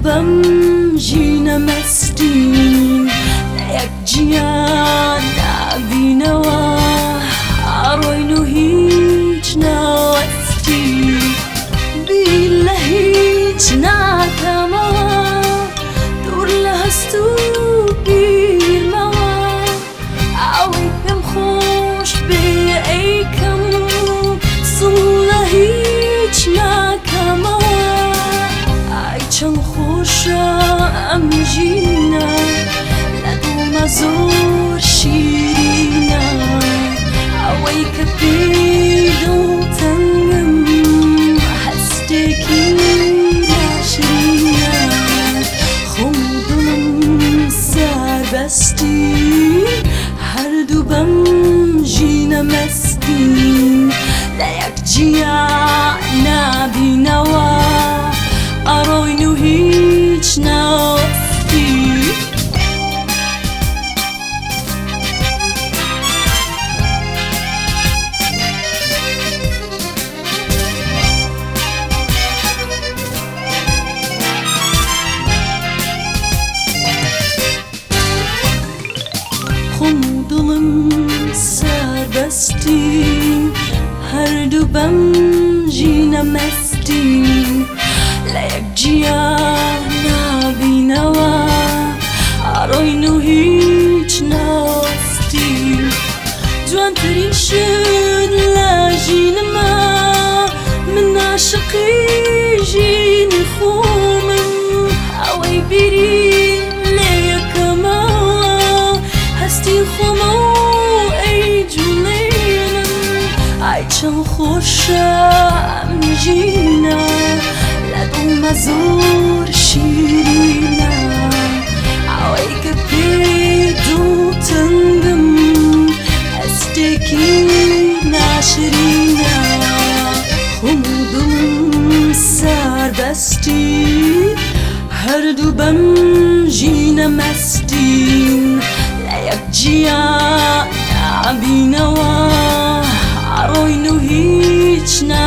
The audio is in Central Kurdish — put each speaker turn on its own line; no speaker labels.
بەم ژینە مەستین، لە یەک جیا نابینەوە، ئەڕۆین و هیچ ناوەستین. بیر لە هیچ ناکەمەوە، دوور لە هەست و بیرمەوە، ئەوەی پێم خۆش بێ ئەیکەم، سڵ لە هیچ ناکەمەوە. ئای چەند خۆشە ئەم ژینە، لە دڵمە زۆر شیرینە، ئەوەی کە پێی دڵتەنگم هەستێکی ناشرینە. خۆم و دڵم سەربەستین، هەردوو بەم ژینە مەستین، لە یەک جیا نابینەوە، ئەڕۆین و هیچ ناوەستین. خۆم و دڵم سەربەستین، هەردوو بەم ژینە مەستین، لە یەک جیا نابینەوە، ئەڕۆین و هیچ ناوەستین. جوانترین شت لە ژینمە، من عاشقی ژینی خۆمم، ئەوەی بیری لێ یەکەمەوە هەستی خۆمە و ئەی جوڵێنم. ئای چەند خۆشە ئەم ژینە، لە دڵمە زۆر شیرینە، ئەوەی کە پێی دڵتەنگم هەستێکی ناشرینە. خۆم و دڵم سەربەستین، هەردوو بەم ژینە مەستین، لە یەک جیا نابینەوە، ئەڕۆین و هیچ نا.